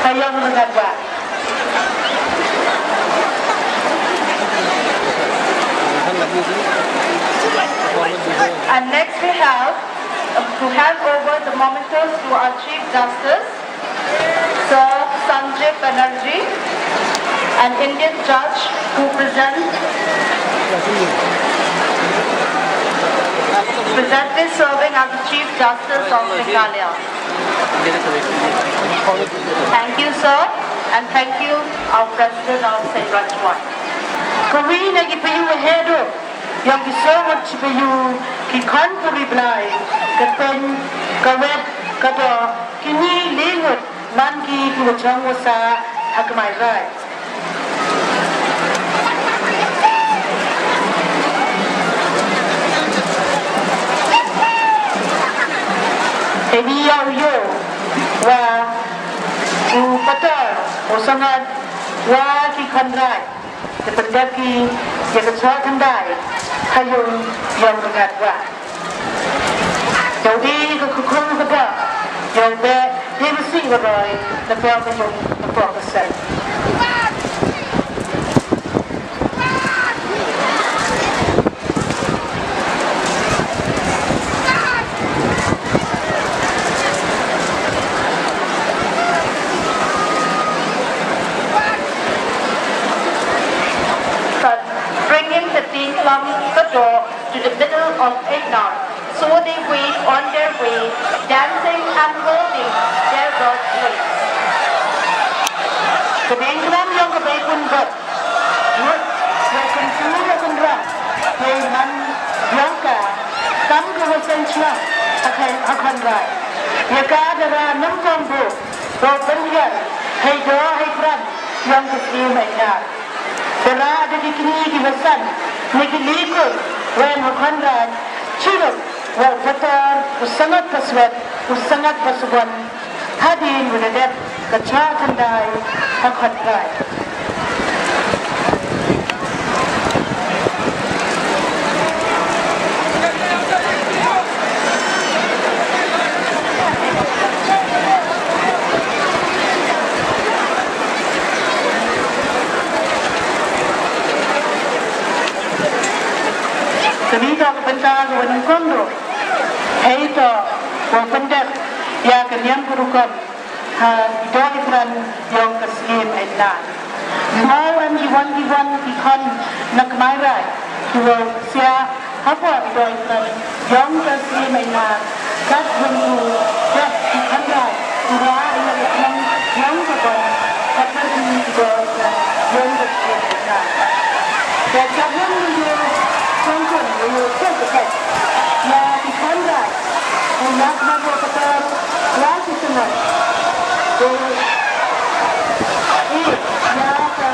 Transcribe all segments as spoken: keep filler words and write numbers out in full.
Ayong Rngatwa. And next we have, uh, to hand over the mementos to our Chief Justice, Sir Sanjay Banerjee, an Indian judge who present, presently serving as the Chief Justice of Meghalaya. Thank you, sir, and thank you, our President of Saint Rajwat. Kawei na ki paidbah, ïa ki sawdong paidbah, ki khun puri Blai, ka peng, ka wet, ka doh, kine le ngut man ki ki wa chong wa sah ha Kmai Raij. Te ngi ïa u ïoh wa u patar u sangat wa ki khun Raij. Te pyndep ki ïa ka chwa khyndai ha ïong ïong Rngatwa. Ïa u dei ka khukhung ka ba ïa u beh dei ba sih ba roi na pdeng ka ïong na pdeng ka seng. Bringing the Diengphlam Kadoh to the middle of Enar. So they went on their way, dancing and holding their birds' wings. Ka Diengphlam ïong ka Bei Pun Bot. Mut, ïa ka kyntu ïa ka kynrang, ïa i man ïong ka, kam ka wa seng shlong, ha ka, ha Khon Raij. Ïa ka da rah nyngkong bok, bok pynhiar, hei doh hei kram, ïong ka Syiem Enar. Da rah da ki kñi ki wa san, ne ki likur, wen ha Khon Raij, chirup, wa u patar, u sangat paswet, u sangat pasubon, hadien wa da dep ka chwa khyndai ha Khon Raij. Kane ka bynta ka wa nyngkong ruh. Hei to, wa pyndep ïa ka niam ka rukom ha i doh i pran ïong ka Syiem Enar. Mo wan ki wan ki wan ki khon na Kmai Raij ki wa siah hapoh i doh i pran ïong ka Syiem Enar. Kat wan ku dep ki khon Raij ki wa ïa ka khnang ïong ka bom kat wan ku i doh i pran ïong ka Syiem Enar. Te kat wan ku ïa sngewkun ïa u sngewkun ïa ki khon Raij. Ïa ka bom ka Wa ki sngewbha. Te, eh, ïa ka,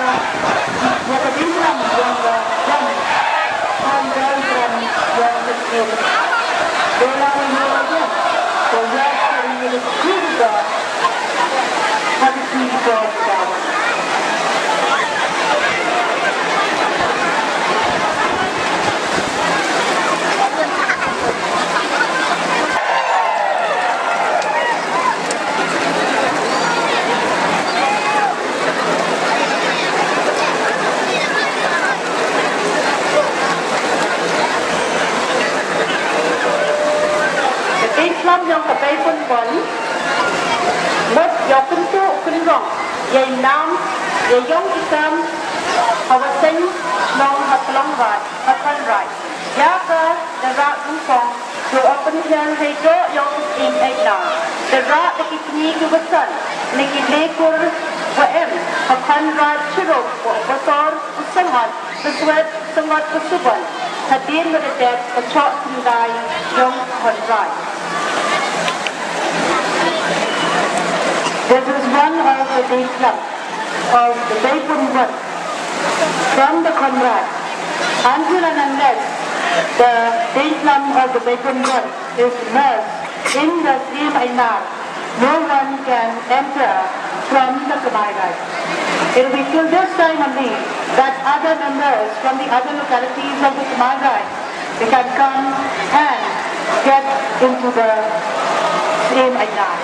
ïa ka diengphlam ïong ka, ïong, ïong ka diengphlam ïong ka diengphlam. Te la ïa ka, te ïa ka, ïa ka, ïa ka, ha ka diengphlam ïong ka. Ka diengphlam ïong ka Bei Pun Bon, mut ïa u kyntu u kynrong, ïa i nam, ïa ïong i kam, ha wa seng shnong ha Klong Raij, ha Khon Raij. Ïa ka da rah nyngkong, to open ïa hei doh ïong ka Syiem Enar. Da rah da ki kñi ki wa san, ne ki likur wa em, ha Khon Raij chirup, wa u patar, u sangat, u swet, u sangat, u subon. Hadien wa da dep ka chwa khyndai ïong Khon Raij. This is one of the diengphlam of the Bei Pun Bon from the Khon Raij. Until and unless the diengphlam of the Bei Pun Bon is immersed in the Syiem Enar, no one can enter from the Kmai Raij. It will be till this time only that other members from the other localities of the Kmai Raij, they can come and get into the Syiem Enar.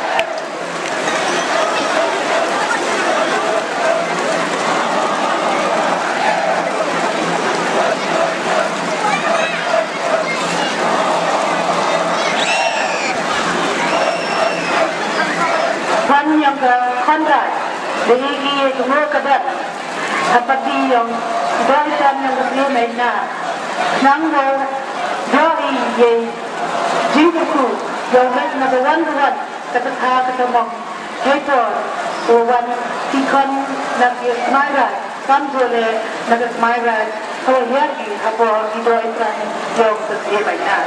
Ïong ka Conrad, da ïa ki ïa ka mut ka ban ha party ïong ki doh ïa ka ïong ka siem ïa na. Nang wo doh ïa jingkyrkhu ïong na ka wan ka wan ka ta ka ta mong. Hei por u wan ki khon na ki Khmer Rai. Kam jole na ka Khmer Rai, ka wa hiar ki hapoh ki doi pran yong ka siem ai na.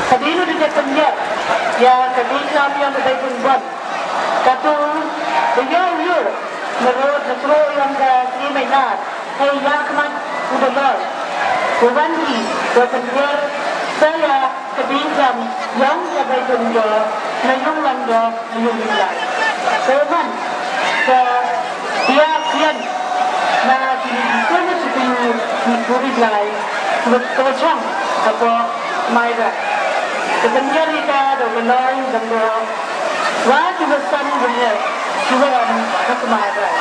Ka dei ruh da ka pynjah ïa ka dei kam ïa ka dei pynban. Kato da ïoh ïoh na rud na kro ïong ka siem ai na. Hei ïa khmat u da lor u wan ki da pynjah sa ïa ka dei kam ïong ka dei pynjah na ïong lang da na ïong lang. Ka man ka ïa kian na ki ni ki sien ki ni ki puri lai. Ka chang ka po mai da ka pynjah ri ka da u lor da Wa ki ba san ba ngi ki ba wan ha Khmer Rai.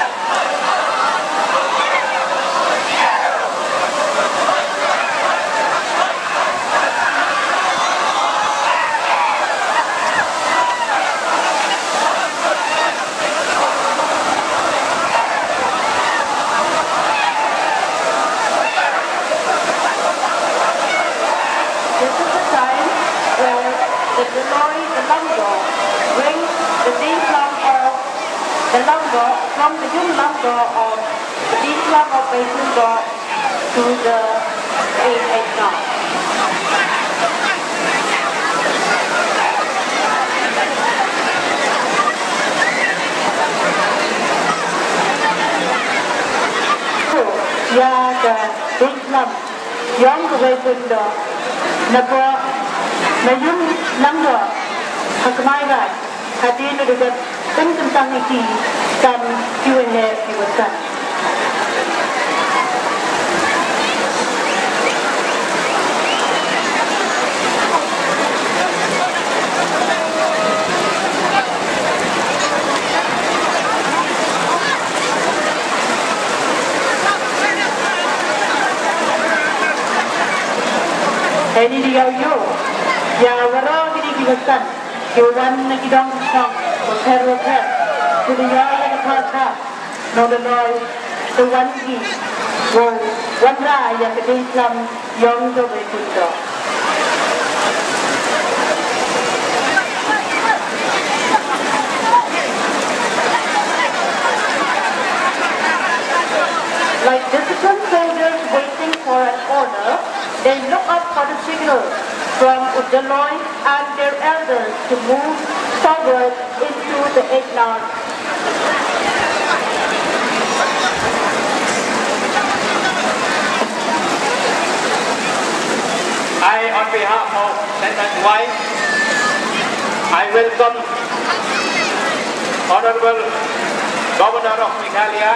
This is the time where the Doloi, the Lamdor, brings the Ding Lam of the Lamdor from the Yung Lamdor of the Ding Lam of Beitun Dor to the eight eight Dor. Ïa ka Ding Lam. Ïong ka wei bun doh na pdeng na yung lang doh ha Khmer Rai hadien u dep pynkyntang ïa ki kam kiwei heh kiwei san. Heini di ïa u ïa waroh kine ki basan ki wan na ki dong shnong bapher bapher ki di ïa la ka tha tha nongdonoi. Te wan ki wow wanrah ïa ka dei slam ïong ka wei bun doh. Like disciplined soldiers waiting for an order, they look up for the signal from u Doloi and their elders to move forward into the eight large. I, on behalf of Lieutenant Wai, I welcome Honorable Governor of Meghalaya,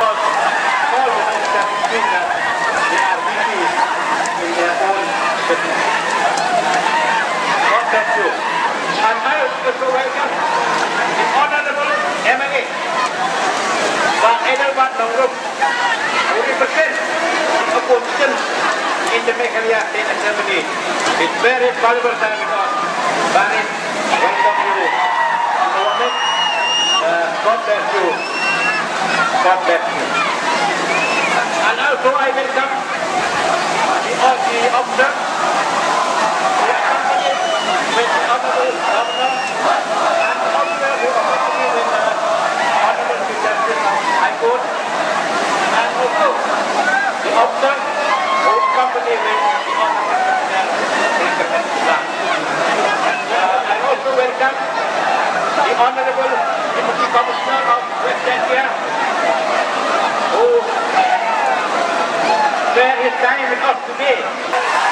all the ministers, speakers, they are busy in their own business. God bless you. And I also welcome the Honorable M L A, Bah Adelbert Nongrum, who represents the opposition in the Meghalaya State Assembly. It's very valuable time with us. Barit, welcome you. Uh, God bless you. God bless you. And also I welcome the, all the officers who accompanied with the Honorable Governor and also who accompanied with the Honorable Chief Justice of High Court and also the officers who accompanied with the Honorable Commissioner in the Peninsula. Uh, I also welcome the Honorable Deputy Commissioner of West Jaintia, who His time is up today.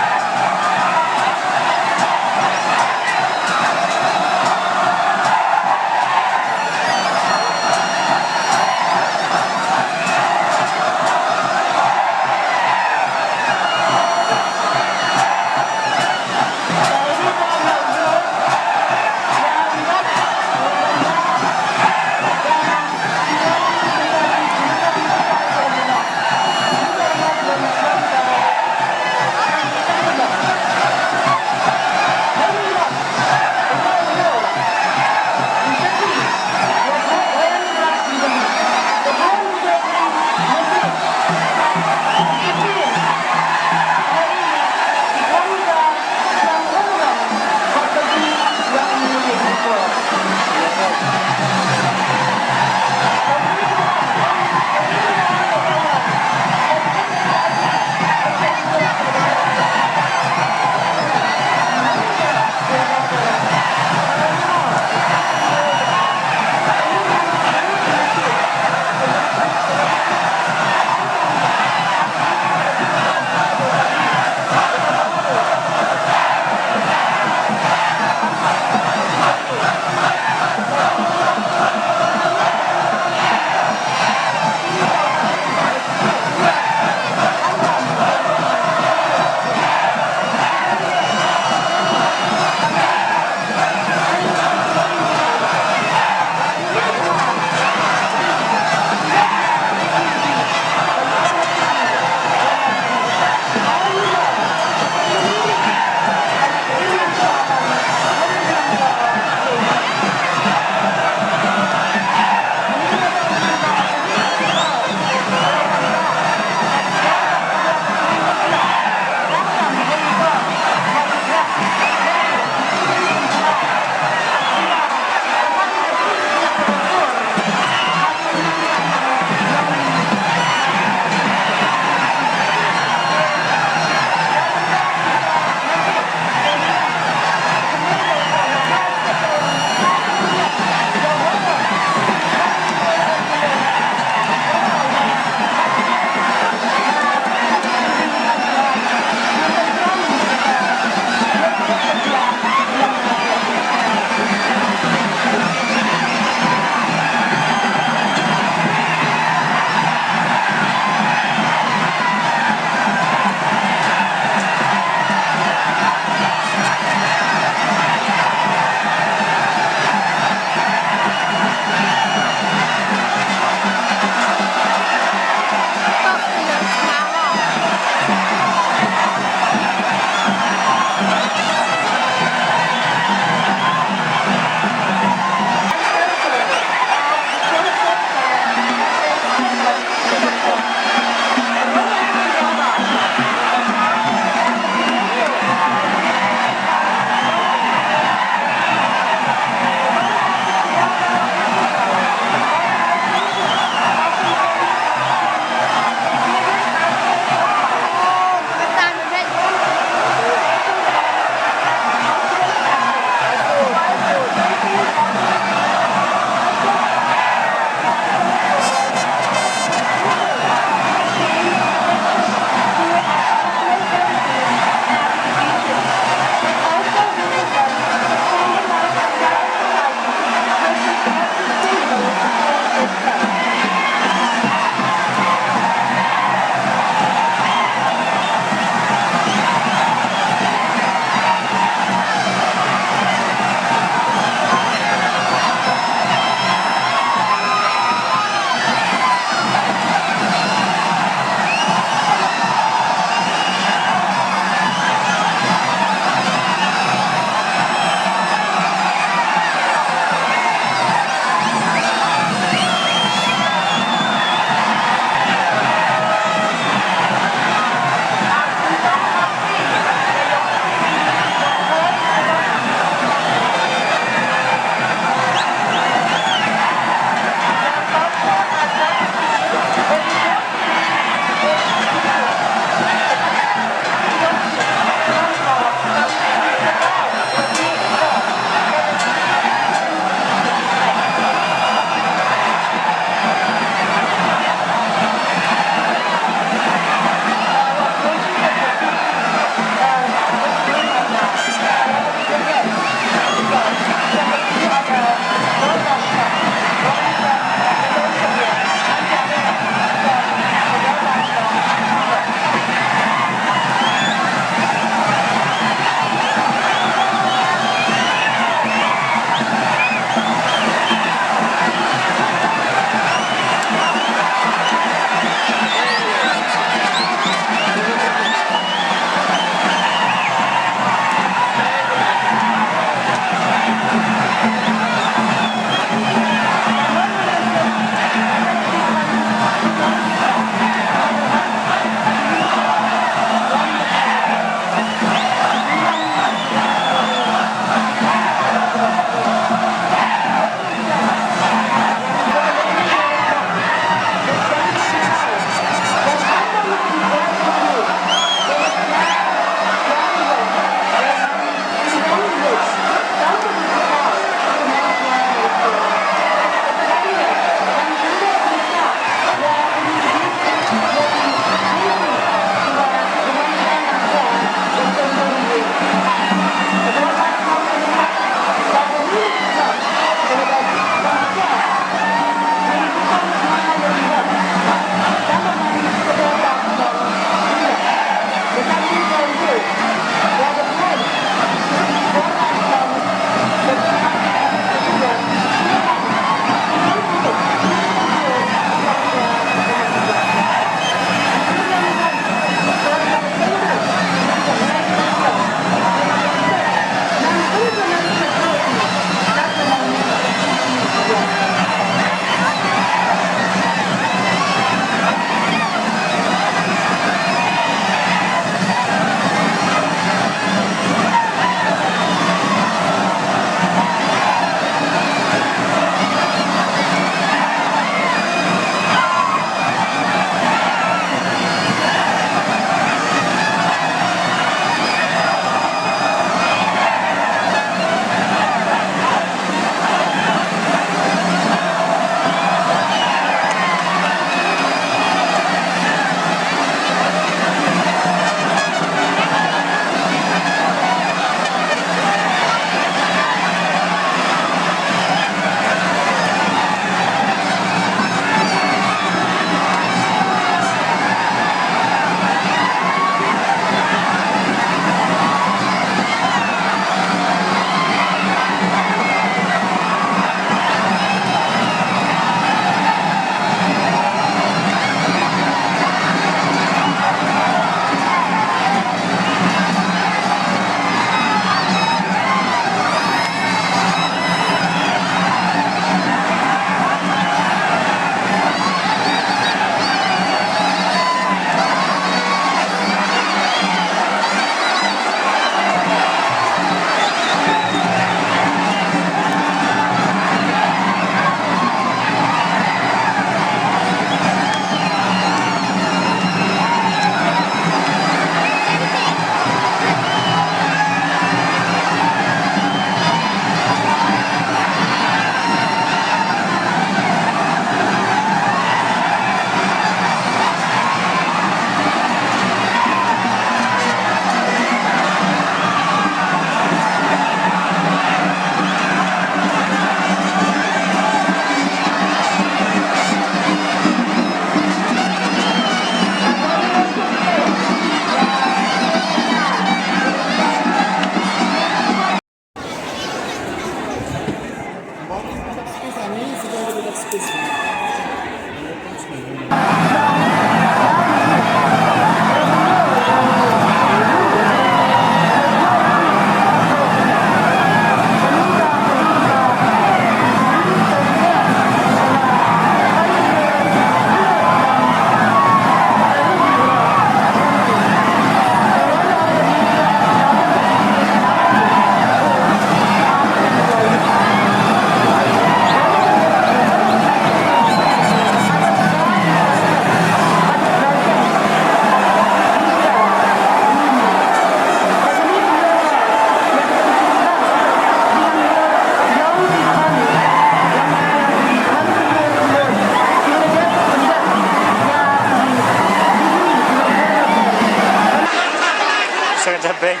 Ka da beng.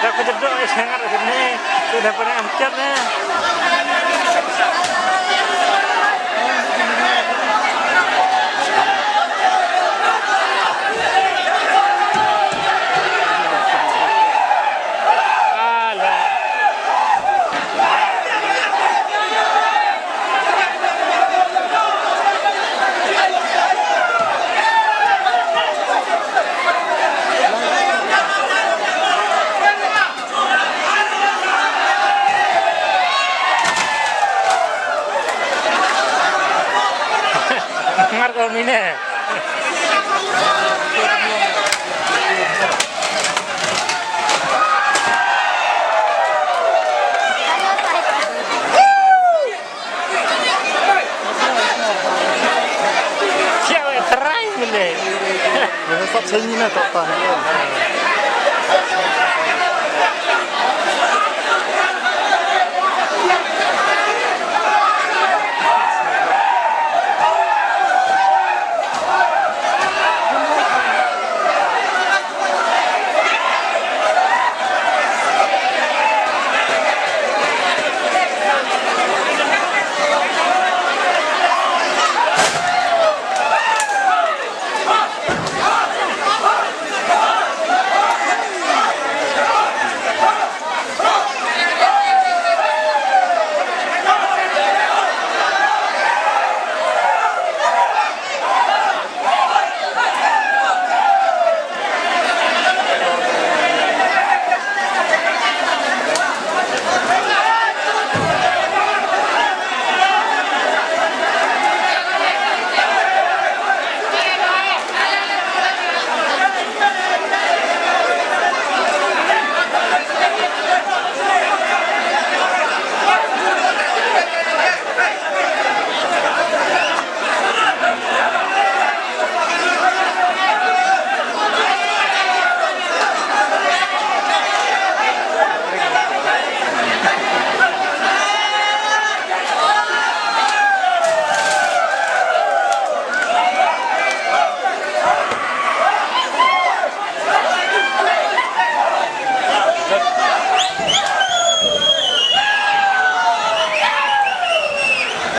Da ka jadok i sangat sini. Sudah pernah amcat na. Alah. Ngar ko mine. Siapa yang terakhir mine? Sab sini na tok tan.